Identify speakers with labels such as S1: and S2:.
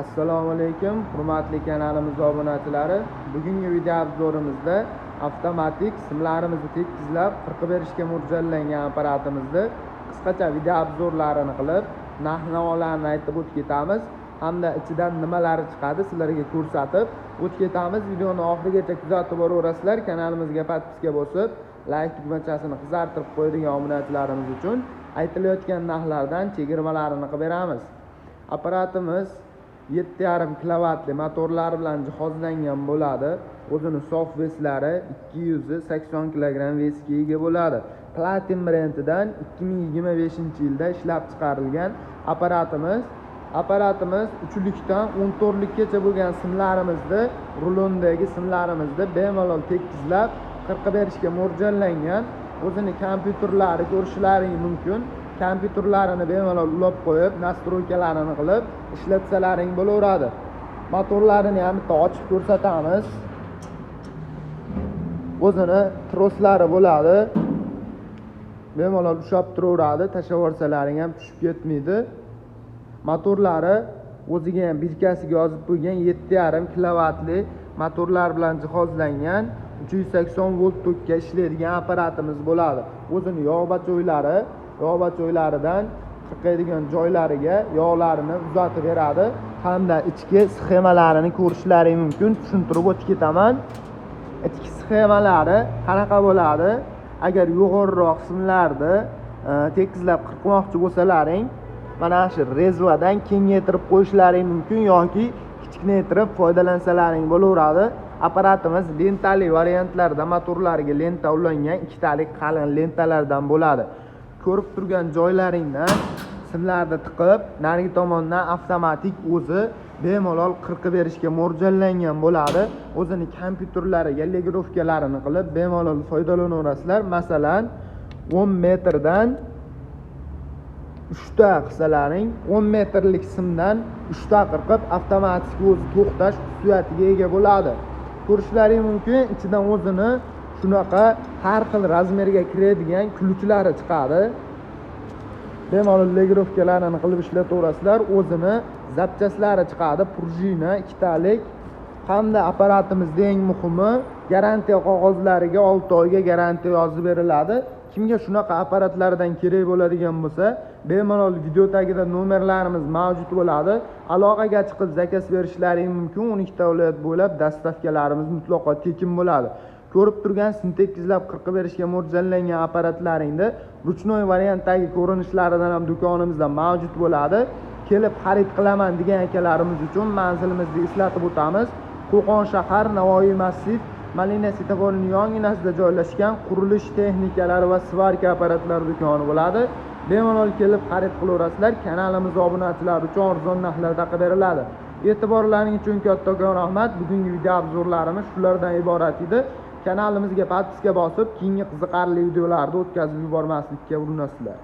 S1: Assalomu alaykum, hurmatli kanalimiz obunachilari. Bugungi video obzorimizda avtomatik simlarimizni tekizlab qirqib berishga mo'ljallangan apparatimizni qisqacha video obzorlarini qilib, narx-navolarni aytib o'tib ketamiz hamda ichidan nimalari chiqadi sizlarga ko'rsatib o'tib ketamiz. Videoni oxirigacha kuzatib boraverasizlar. Kanalimizga podpiska bosib, like tugmachasini qizartirib qo'yadigan obunachilarimiz uchun aytilayotgan narxlardan chegirmalarini qilib beramiz. Apparatimiz 7,5 kilovatli motorlar bilan jihozlangan bo'ladi. O'zini sof veslari 280 kilogramm vesga ega bo'ladi. Platin brendidan 2025-yilda ishlab chiqarilgan apparatimiz. Apparatimiz 3likdan 14likgacha bo'lgan simlarimizni, rulondagi simlarimizni bemalol tekizlab qirqib berishga mo'ljallangan. O'zini kompyuterlari ko'rishlaring mumkin. Kompyuterlarini bemalol ulab qo'yib, nastroykalarini qilib ishlatsalaring bo'laveradi. Motorlarini ham bitta ochib ko'rsatamiz. O'zini troslari bo'ladi. Bemalol ushlab turaveradi, tashlab yuborsalaring ham tushib ketmaydi. Motorlari o'ziga ham birkasiga yozib qo'ygan 7,5 kilovatli motorlar bilan jihozlangan 380 volt tokka ishlaydigan apparatimiz bo'ladi. O'zini yog' bachoylaridan qirqadigan joylariga yog'larini uzatib beradi hamda ichki sxemalarini ko'rishlaring mumkin. Tushuntirib o'tib ketaman. Ichki sxemalari qanaqa bo'ladi? Agar yo'g'onroq simlarni tekizlab qirqmoqchi bo'lsalaring, mana shu rezvadan kengaytirib qo'yishlaring mumkin yoki kichkinaytirib foydalansalaring bo'laveradi. Apparatimiz lentali variantlarda motorlariga lenta ulangan ikkitalik qalin lentalardan bo'ladi. Ko'rib turgan joylaringdan simlarni tiqib, narigi tomondan avtomatik o'zi bemalol qirqib berishga mo'ljallangan bo'ladi. O'zini kompyuterlariga legirovkalarini qilib bemalol foydalanaverasizlar. Masalan, 10 metrdan 3 ta qilsalaring, 10 metrlik simdan 3 ta qirqib avtomatik o'zi to'xtash xususiyatiga ega bo'ladi. Ko'rishlaring mumkin, ichidan o'zini shunaqa har xil razmerga kiradigan ключlari chiqadi. Bemalol legirovkalarini qilib ishlataverasizlar. O'zini zapchaslari chiqadi, prujina ikkitalik. Hamda apparatimizda eng muhimi garantiya qog'ozlariga 6 oyga garantiya yozib beriladi. Kimga shunaqa apparatlardan kerak bo'ladigan bo'lsa, bemalol video tagida nomerlarimiz mavjud bo'ladi. Aloqaga chiqib zakaz berishlaring mumkin. 12 ta viloyat bo'ylab dastavkalarimiz mutlaqo tekin bo'ladi. Ko'rib turgan sim tekizlab qirqib berishga mo'ljallangan apparatlaringni ruchnoy variantdagi ko'rinishlaridan ham do'konimizda mavjud bo'ladi. Kelib xarid qilaman degan akalarimiz uchun manzilimizni eslatib o'tamiz. Qo'qon shahar, Navoiy masjid, Malina svetoforining yonginasida joylashgan qurilish texnikalari va svarka apparatlari do'koni bo'ladi. Bemalol kelib xarid qilaverasizlar. Kanalimiz obunachilari uchun arzon narxlarda qilib beriladi. E'tiborlaring uchun kattakon rahmat. Bugungi video obzorlarimiz shulardan iborat edi. Kanalimizga podpiska bosib, keyingi qiziqarli videolarni o'tkazib yubormaslikka urinasizlar.